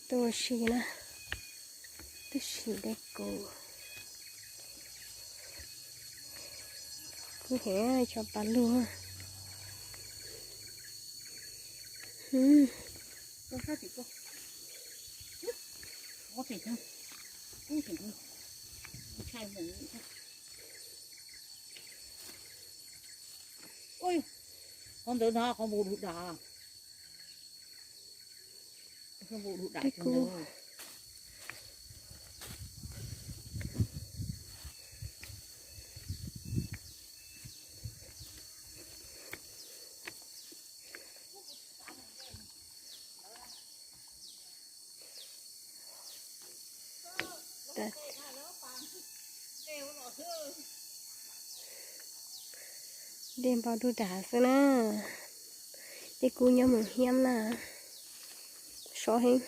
Tuaj ua si na, tuaj sim dej kub. Kub heev, cov pas lug. Qhov ntawd no qhov npau dub dam. Dej kub. Dej npau dub dam xwb na. Dej kub nyob mus hiab na. Sov heev.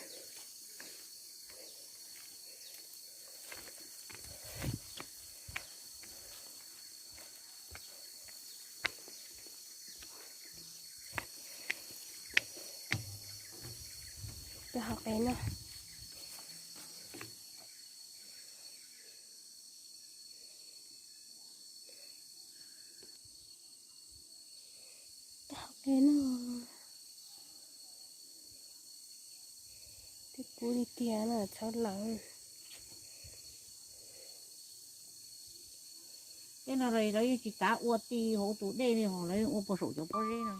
Peb hauv qe no. Peb hauv qe no. Dej kub li tiag na, txhawb lawv. Tej no lawv yeej tsis kav ua ti hauv tus dej li, ho lawv ua puag saum cov pob zeb no.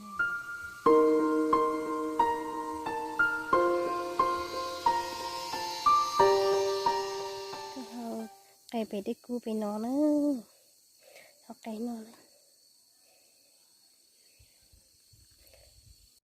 Qe pem dej kub pem no na. Hauv qe no.